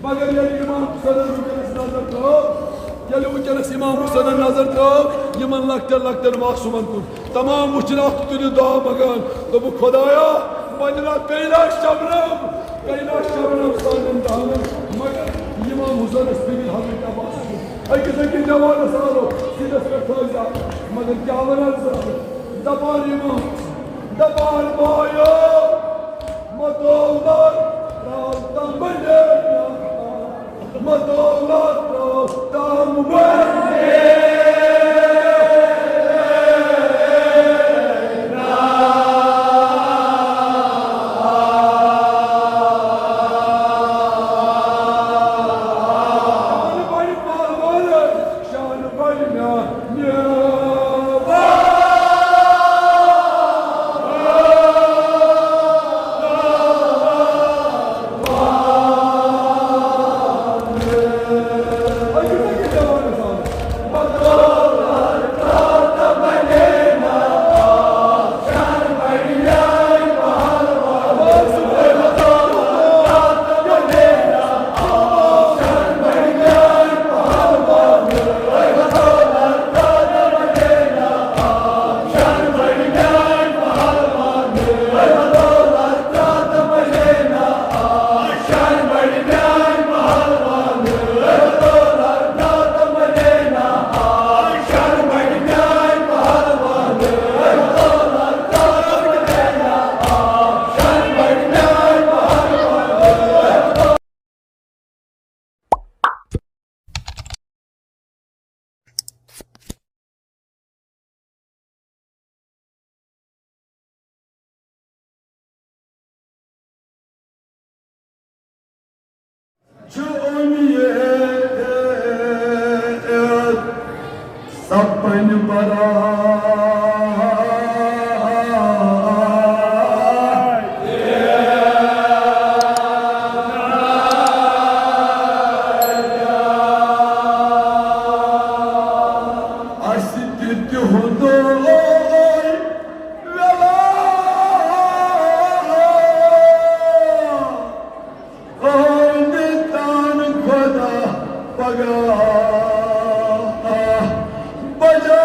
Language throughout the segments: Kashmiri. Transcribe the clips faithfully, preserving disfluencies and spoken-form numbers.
مگر ییٚلہِ امام حسینن وٕنکیٚنس نظر ترٲو، ییٚلہِ وٕنکیٚنس امام حسینن نظر ترٲو یِمن لۄکٹٮ۪ن لۄکٹٮ۪ن معصومن کُن، تمام وٕچھِن اکھ تُلِتھ دعا منگان، دوٚپُکھ، خدایا، وۄنۍ دِنا بیٚیہِ لٹہِ شبنم، بیٚیہِ لٹہِ شبنم سانٮ۪ن دامن۔ مگر امام حسینس فِکرِ حضرت عباس کُن۔ أکِس أکِس جوانس آلو سیٖنس پٮ۪ٹھ تھٲوِتھ، مگر کیٛاہ ونان زٕ؟ دپان امام، دپان بایو، مدولت راتم بلینا، مدولت راتم بلینا۔ شان بڑِ پہلوان، شان بڑِ مےٚ۔ چھُ اُمید سپن برا۔ اسہِ تہِ تِہُنٛدُے ویلا۔ ٲمِتان خۄدا پگاہ بجا۔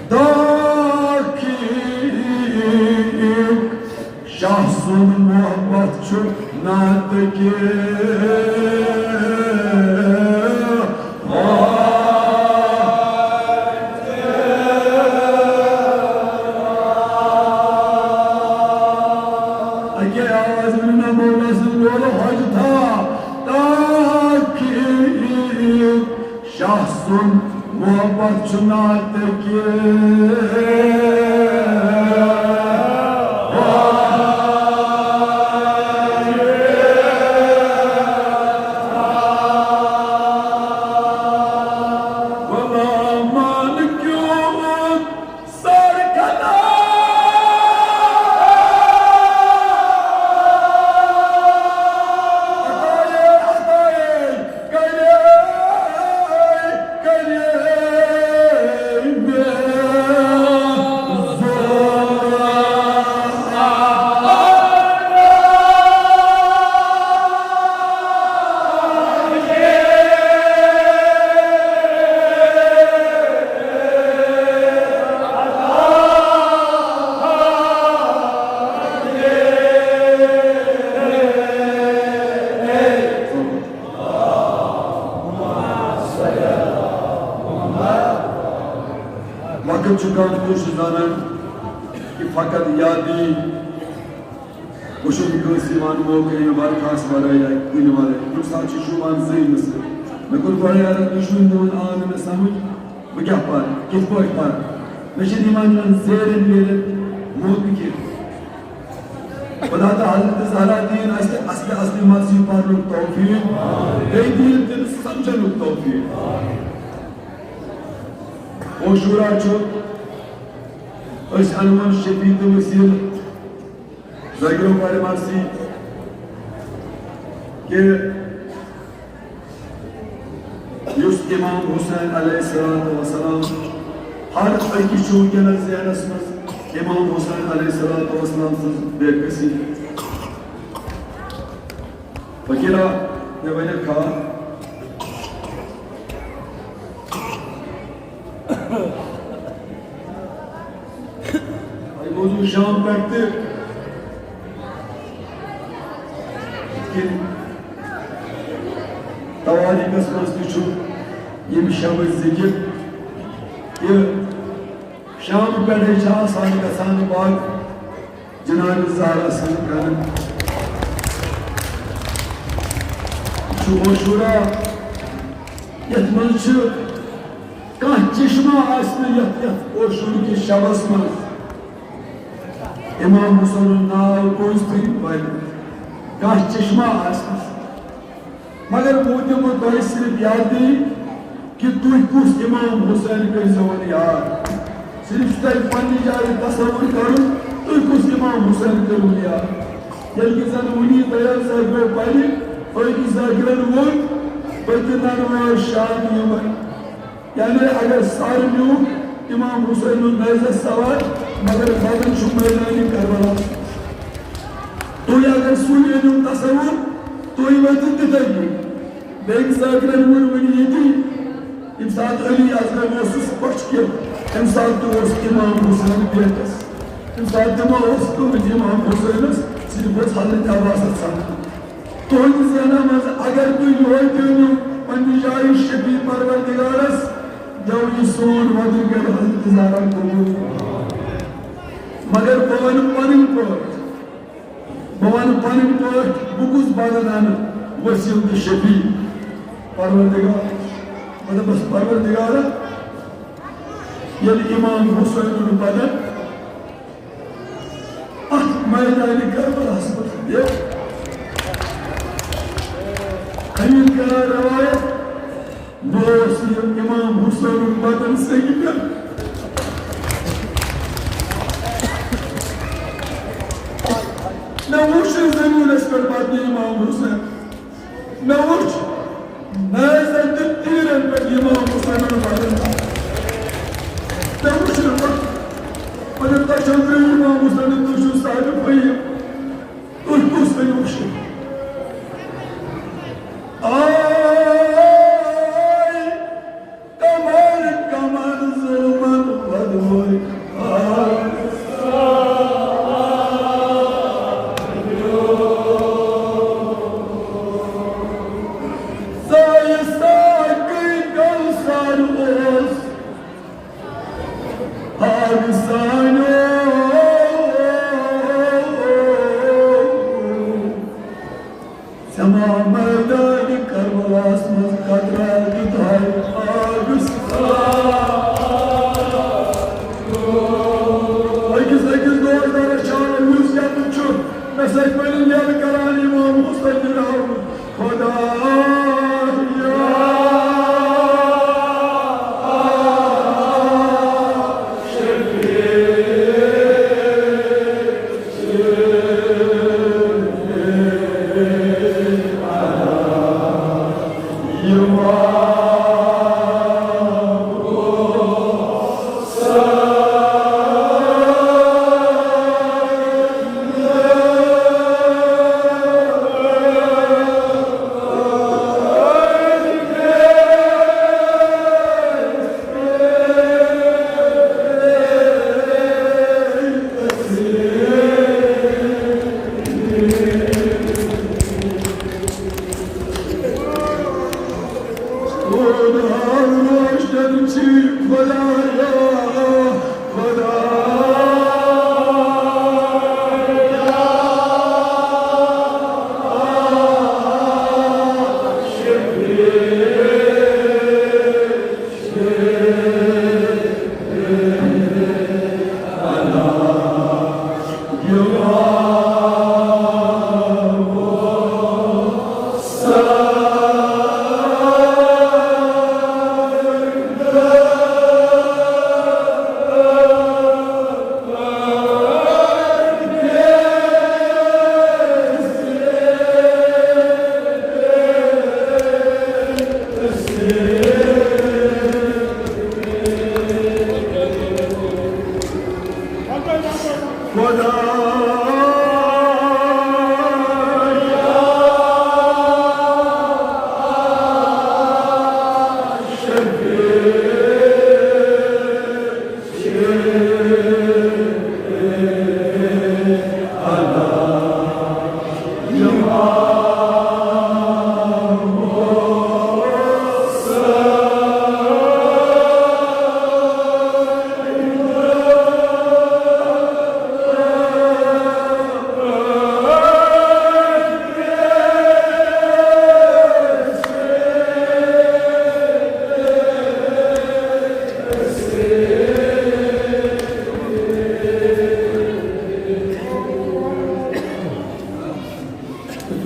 تحقیق شاہ سُنٛد محبت چھُ ناطقِ۔ اکے آواز ورنہ بولا سن بولو حج تھا۔ تحقیق شاہ سُنٛد محبت چھُ ناطقِ۔ غلامان کیوں سر کھنا۔ عطائے، عطائے، کرے، کرے میں زور۔ وقت چھُ کم، تُہۍ چھِو زانان کہِ فقط یادی وٕچھُن کٲنٛسہِ یِوان موقعہٕ ییٚمہِ ورقہٕ آسہِ ورٲے یا کُنہِ ورٲے۔ کُنہِ ساتہٕ چھُ شوٗبان زٕے مِصرٕ۔ مےٚ کوٚر گۄڈَے عرض، دُشمن میون آو نہٕ مےٚ سمجھ، بہٕ کیٛاہ پَرٕ، کِتھ پٲٹھۍ پَرٕ؟ مےٚ چھِنہٕ یِوان یِمَن زیرٮ۪ن ویرٮ۪ن موقعہٕ کینٛہہ۔ خدا تہٕ حضرت زہرا دِیِن اَسہِ اَصلہِ اَصلہِ مَزٕ پَرنُک توفیٖق، بیٚیہِ دِیِن تٔمِس سَمجھنُک توفیٖق۔ عاشورہ چھُ أسۍ انوَن شفیع تہٕ وسیلہٕ زگرو پرمارسی کہ یُس امام حسین علیہ الصلوۃ والسلام ہر أکِس چھُ وٕنکیٚنَس ذہنَس منٛز، امام حسین علیہ الصلوۃ والسلام سٕنٛز بے کسی۔ فقیرا، مےٚ ؤنِو کھا۔ وۄنۍ گوٚو شام پٮ۪ٹھ تہِ کِنہٕ توٲریٖخَس منٛز تہِ چھُ ییٚمہِ شبٕچ ذِکِر کہِ شام پٮ۪ٹھَے چھِ آسان گژھان باغ جناب زہرا سٕنٛز گرٕ۔ یہِ چھُ عاشورہ، یَتھ منٛز چھُ کانٛہہ چشمہ آسہِ نہٕ یَتھ، یَتھ عاشورہ کِس شبَس منٛز امام حسینُن ناو بوٗزتھٕے بَنہِ۔ کانٛہہ چشمہ آسہِ نہٕ۔ مگر بہٕ دِمہٕ تۄہہِ صرف یاد دِنۍ کہِ تُہۍ کُس امام حسین کٔرۍزیون یاد۔ صرف چھُ تۄہہِ پننہِ جایہِ تصور کرُن، تُہۍ کُس امام حسین کٔرِو یاد۔ ییٚلہِ کہِ زن وُنی تۄہہِ زٲگرو پرِ، أکۍ زٲگرن ووٚن، بہٕ تہِ ننہٕ وار شام یِمن۔ یعنی اگر سر نیوٗ امام حسین ہُنٛد نیزس سوار، مگر بدن چھُ میدانِ کربلاہس منٛز۔ تُہۍ اگر سُے أنِو تصور، تُہۍ وٲتِو تِتھے پٲٹھۍ۔ بیٚیہِ زٲگرن ووٚن وُنہِ ییٚتی، ییٚمہِ ساتہٕ علی اصغر اوسُس پۄچھِ کہِ، تَمہِ ساتہٕ تہِ اوس امام حسین بیٹس۔ تَمہِ ساتہٕ تہِ ما اوس کٲنٛسہِ امام حسینس، صرف اوس حضرت عباسس سمکھان۔ تُہنٛدِ ذہنہٕ منٛز اگر تُہۍ یِہوے تہِ أنِو پننہِ جایہِ شفیع پروردگارس، گوٚو یہِ سون وۄدُن گٔے حضرت زہرا قبول۔ مگر بہٕ ونہٕ پنٕنۍ پٲٹھۍ، بہٕ ونہٕ پنٕنۍ پٲٹھۍ، بہٕ کُس بدن انہٕ وسیٖل تہٕ شفیع پروردگار؟ مےٚ دوٚپمس، پروردگارا، ییٚلہِ امام حسینُن بدن اتھ میدانِ کربلاہس منٛز۔ یہِ حمید کران روایت، بہٕ اوسُس یہِ امام حسینُن بدن سیٚکہِ پٮ۪ٹھ۔ مےٚ وُچھ نہٕ زٔمیٖنس پٮ۪ٹھ بدنہِ امام حسین۔ مےٚ وُچھ نیزن تہٕ تیٖرن پٮ۪ٹھ امام حسینُن بدن۔ مےٚ وُچھ نہٕ پتہٕ، مگر تۄہہِ چھو ترٛےٚ امام حسین، تُہۍ چھِو صاحب فہیم، تُہۍ کُس وۄنۍ وُچھِو؟ آے کمر کمر ظلمن ودوے۔ سایہِ ساقی کوثر اوس آبہٕ سانیو۔ ژےٚ ما میدانِ کربلاہس منٛز قطرٕ دیُت ہاے آبس؟ أکِس أکِس دوستدارس چھا یُس یتُن چھُ، مےٚ سۭتۍ ؤنِو ییٚلہِ کران امام حسین راوُن۔ خدایا۔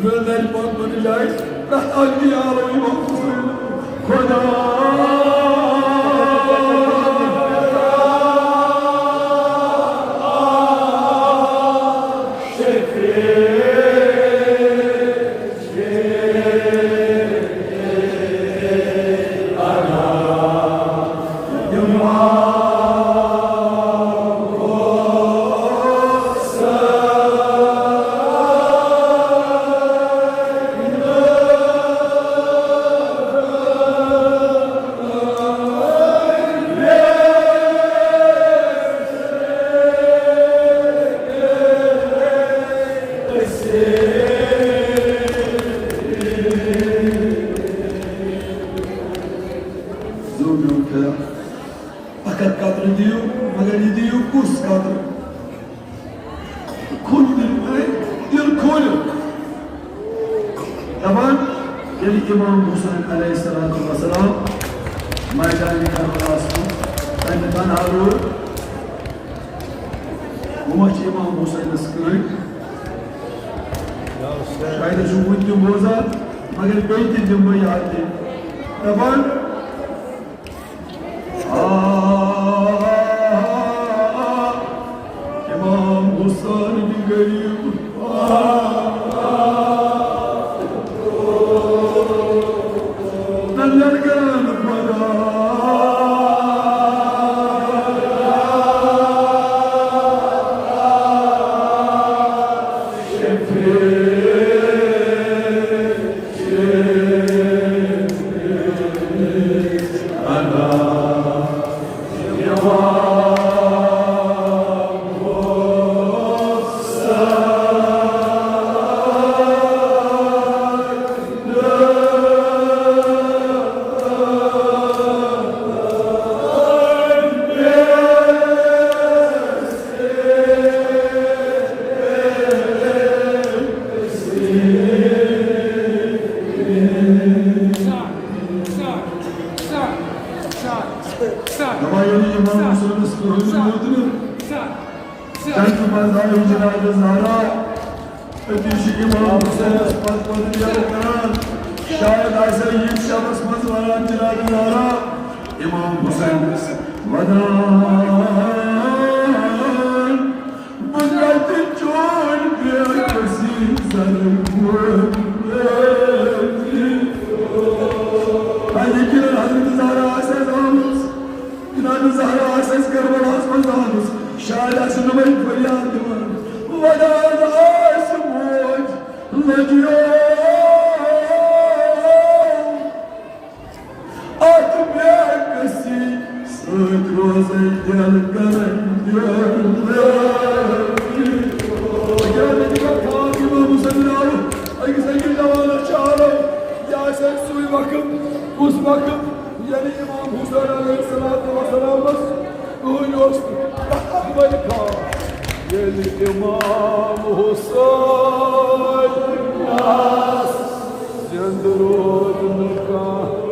ترٛٲو نرِ پاک پننہِ جایہِ، پرٛٮ۪تھ اکھ دی عالم امام حسین۔ خدا زوٗ میون خۄدا، اکھ اکھ قطرٕ دِیِو، مگر یہِ دِیِو کُس قطرٕ؟ کھُل دِل، اے، دِل کھوٗلِو۔ دَپان، ییٚلہِ امام حسین علیہ الصلوۃ والسلام میدانِ کربلاہَس منٛز تَمہِ تنہا روٗد، وۄنۍ ما چھِ امام حسینَس کٕہٕنۍ؟ شاید ٲسِو وُنہِ تہِ بوزان، مگر بیٚیہِ تہِ دِمہٕ بہٕ یاد تہِ۔ دَپان، آ، امام حسین تہِ غریب۔ نظر کران خدا۔ دَپان ییٚلہِ امام حسینَس کٕہٕنۍ ووت نہٕ، تَمہِ پَتہٕ آیہِ جنازٕ زہرا۔ أتی چھِ امام حسینَس پَتہٕ پَتہٕ یَلہٕ کران۔ شاید آسہِ یہِ شبَس منٛز وَنان جنازٕ زہرا۔ امام حسینَس وَدان۔ بہٕ کَتہِ چون بے کسی زَرٕ وول۔ اَتہِ کہِ حضرت زہرا آسہِ اَسہِ آمٕژ، جناب زہرا آسہِ اَسہِ کربلاہَس منٛز آمٕژ، شاید آسہِ نہٕ وۄنۍ فریاد دِوان۔ وَدان آسہِ موج لٔجیو۔ اتھ بے کسی سۭتۍ روزے دِل کران دِل۔ کیٛاہ مےٚ تہِ گوٚو خاب، یِمو مُسلمانو أکِس أکِس جوانس چھُ عالم۔ یہِ آسہِ سُے وقت، کُس وقت، ییٚلہِ امام حسین علیہ الصلوۃ والسلامس کٕہٕنۍ اوس نہٕ۔ تتھ اکھ بٔڑ خاب۔ ییٚلہِ امام حسین زِندٕ روٗد نہٕ کانٛہہ۔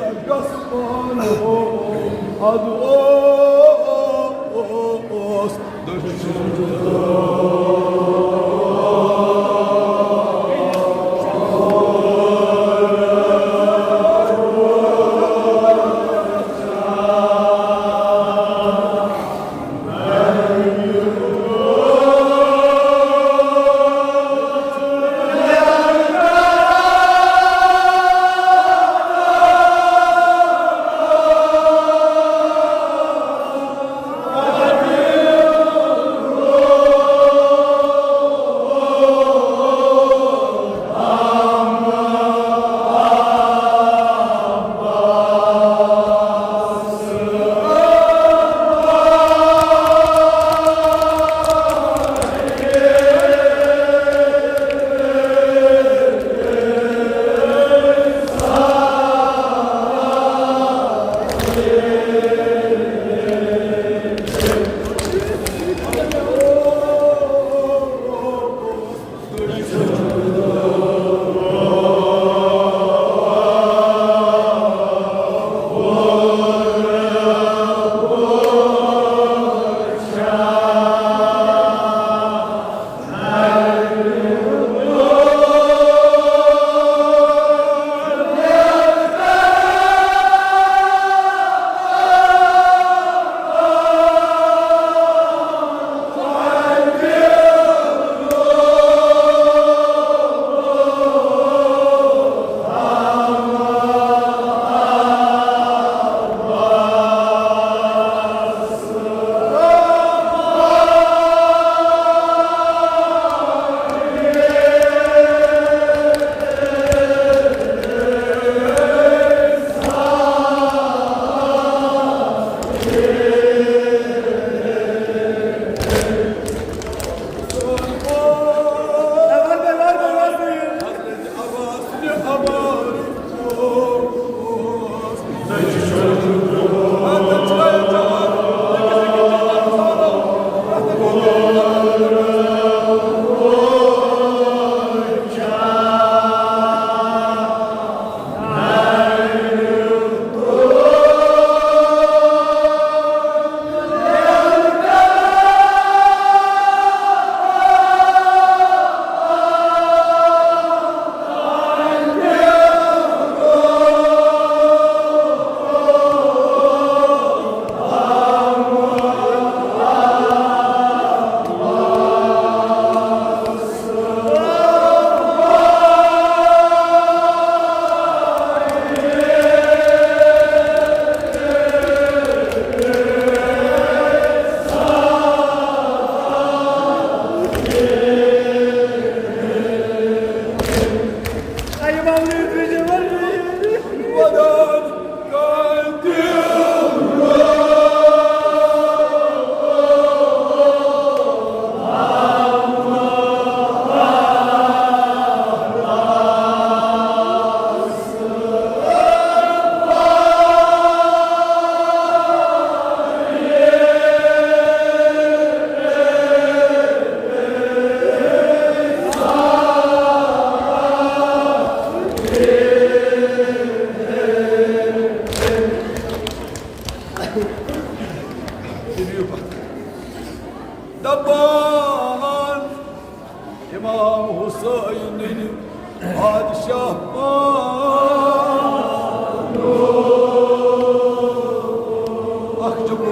گژھان اوس، ادٕ اوس۔ دپان امام حسین بادشاہ پان۔ اکھ چُپ۔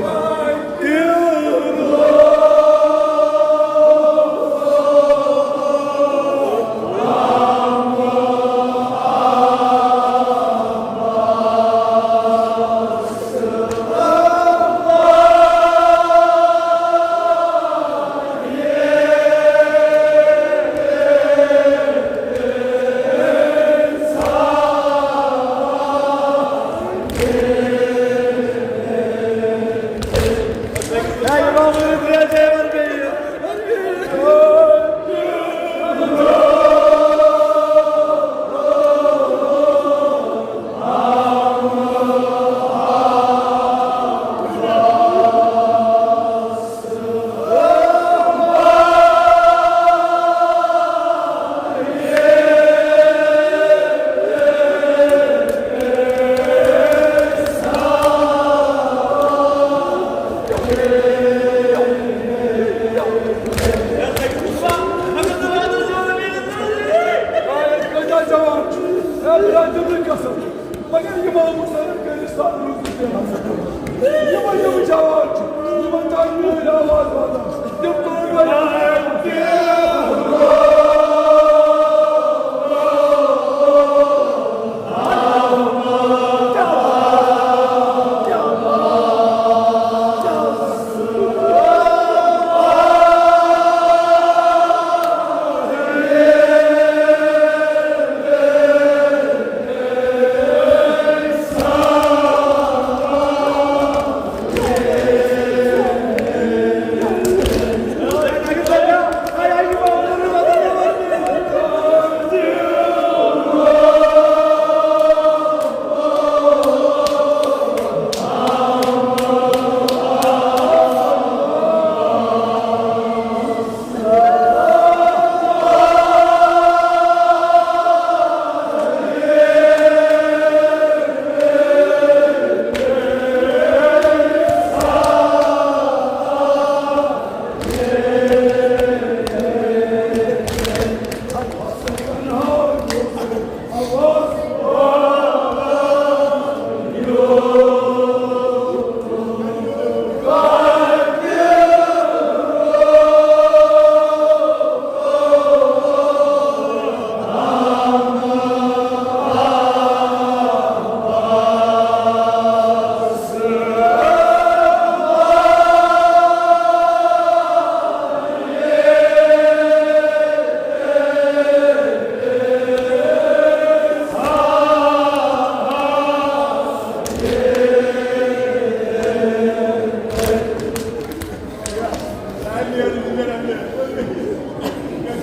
یِمن مُسلمان کٔرِتھ سۄ روٗزِتھ یِمن یِم جوان چھِ، یِمن تام میٲنۍ آواز واتان، تِم کَرَن وۄنۍ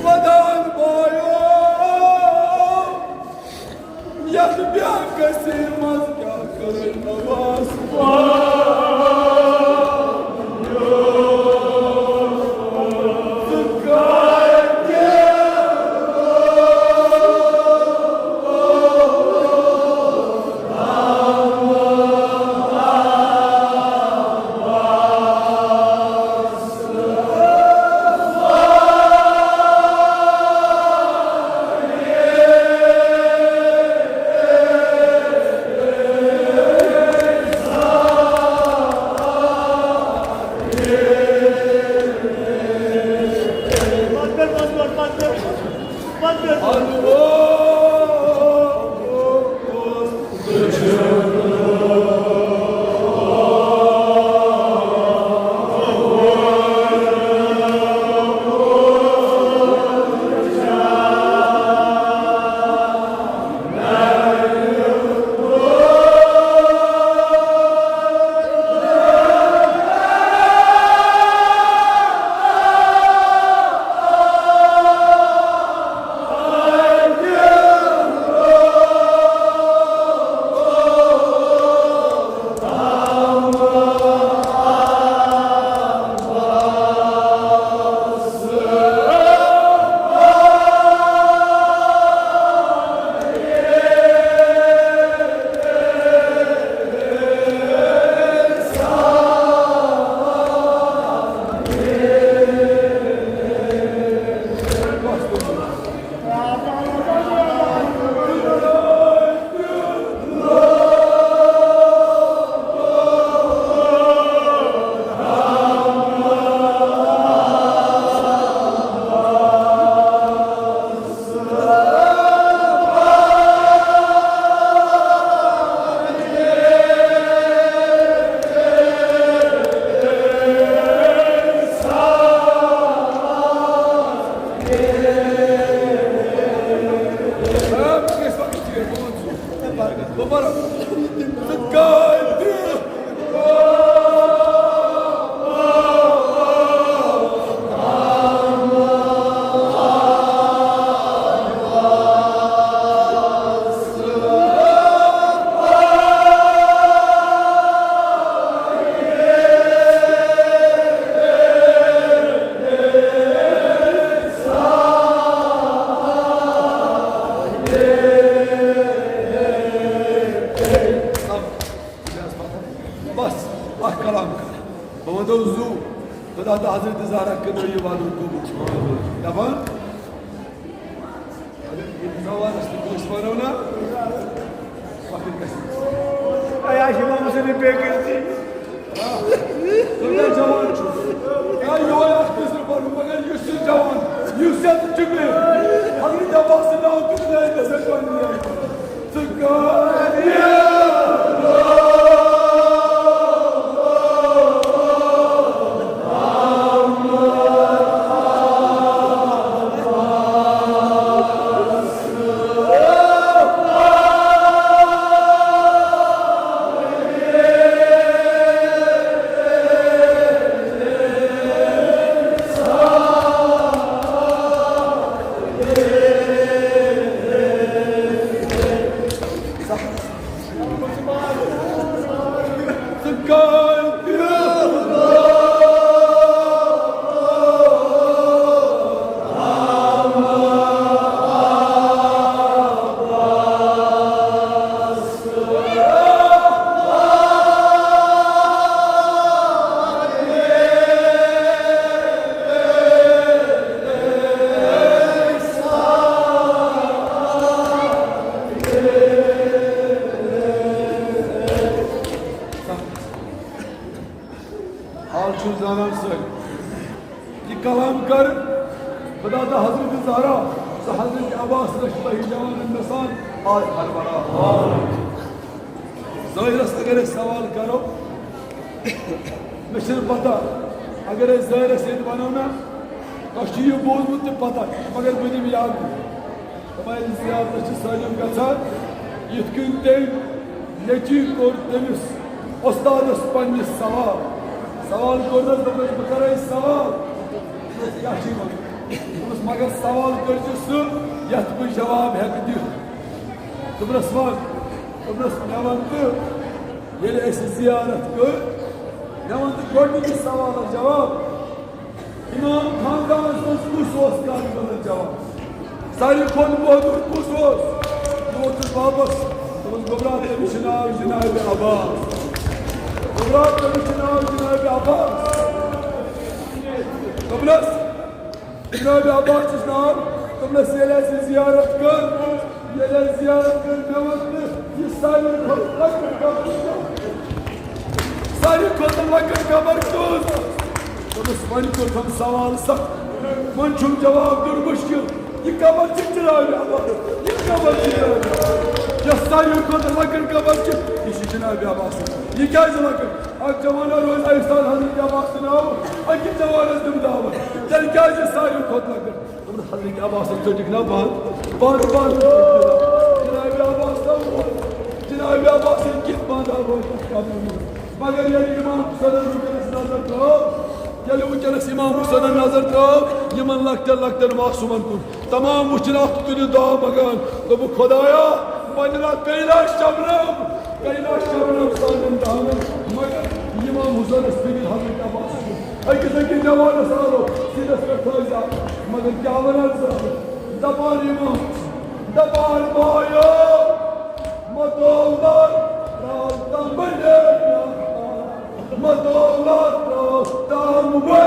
ودان بایو، یتھ بیاکھ کثیر منٛز کیٛاہ کٔرٕے نواز؟ بس، اکھ کلام کر۔ بہٕ ونہو زُو، خدا تہٕ حضرت زہرا کٔرِو یہِ وعدٕ قبول۔ دپان، اگر یہِ زوانس تہِ کٲنٛسہِ ونو نا، وقت گژھِ۔ امام حسین بے غیرتی۔ ژٕ کیٛاہ جوان چھُکھ؟ یا یِہوٚے اکھ قٕصہٕ پَرُن، مگر یُس یہِ جوان، یُس یَتھ جُملہِ حضرت عباس سُنٛد ناو تُلہِ، ژٕ کَر یہِ؟ حال چھُ زانان سٲری۔ یہِ کلام کر خدا تہٕ حضرت زہرا تہٕ حضرت عباس رشتہ ہی جوانن نسان آز ہر برا۔ ظٲہرس اگر أسۍ سوال کرو، مےٚ چھنہٕ پتہ، اگر أسۍ ظٲہرس ییٚتہِ ونو نا، تۄہہِ چھُ یہِ بوٗزمُت تہِ پتہ، مگر بہٕ دِمہٕ یاد۔ دپان، ییٚلہِ زیارتس چھِ سٲلِم گژھان، یِتھ کٔنۍ تٔمۍ نیٚچی کوٚر تٔمِس وۄستادس پننِس سوال۔ سوال کوٚرنس، دوٚپنس، "بہٕ کرے سوال، ژٕ کیٛاہ چھُے ونان؟" دوٚپنس، "مگر سوال کٔرۍ زِ سُہ، یتھ بہٕ جواب ہٮ۪کہٕ دِتھ۔" دوٚپنس، "وَن۔" دوٚپنس، "مےٚ وَن تہٕ، ییٚلہِ اَسہِ زیارت کٔر، مےٚ وَن تہٕ گۄڈٕنِکِس سوالس جواب۔" امام خاندانس منٛز کُس اوس قابل جواب؟ ساروی کھۄتہٕ بہادُر کُس اوس؟ یہِ ووٚتھُس واپس۔ دوٚپُن، "گوٚبرا، تٔمِس چھُ ناو جناب عباس۔ گوٚبرا، تٔمِس چھُ ناو جناب عباس۔" دوٚپنس، "جناب عباس چھُس ناو۔" دوٚپنس، "ییٚلہِ اَسہِ زیارت کٔر، ییٚلہِ اَسہِ زیارت کٔر، مےٚ ووٚن نہٕ یہِ ساروی کھۄتہٕ لۄکٕٹ قبر کیٛاہ؟ ساروی کھۄتہٕ لۄکٕٹ قبر کیٛاہ ٲس؟" دوٚپُس، "وۄنۍ کوٚرتھم سوال سخت، وۄنۍ چھُم جواب دیُن مُشکل۔ یہِ قبر چھِ جناب عباس، یہِ قبر چھِ جناب عباس۔ یۄس ساروی کھۄتہٕ لۄکٕٹ قبر چھِ، یہِ چھِ جناب عباس۔ یہِ کیٛازِ لۄکٕٹ؟ اکھ جوانا روزِ آیہِ سان حضرت عباس سُنٛد ناو، أکِس جوانس دِمہٕ دعوت۔ تیٚلہِ کیٛازِ ساروی کھۄتہٕ لۄکٕٹ؟" دوٚپُن، حضرت عباسن ژٔٹِکھ نا بند، بند، بند۔ جناب عباس، جناب عباسن کِتھ بند آو تتھ قبرِ منٛز؟ مگر ییٚلہِ امام حسینن وٕنکیٚنس نظر ترٲو، ییٚلہِ وٕنکیٚنس امام حسینن نظر ترٲو، یِمن لۄکٹٮ۪ن لۄکٹٮ۪ن معصومن کُن، تمام وٕچھِن اکھ کُنہِ دعا منگان۔ دوٚپُکھ، "خدایا، وۄنۍ رٹ بیٚیہِ لٹہِ شبنم، بیٚیہِ لٹہِ شبنم سانٮ۪ن دامن۔" مگر امام حسینس فکر حضرت عباس۔ أکِس أکِس جوانس آلو سیٖنس پٮ۪ٹھ تھٲوۍ زِ۔ مگر کیٛاہ ونان زٕ؟ دپان یِمو، دپان بایو، مدولر ترٛاو تمبلے، مدولر ترٛاو تمبلے۔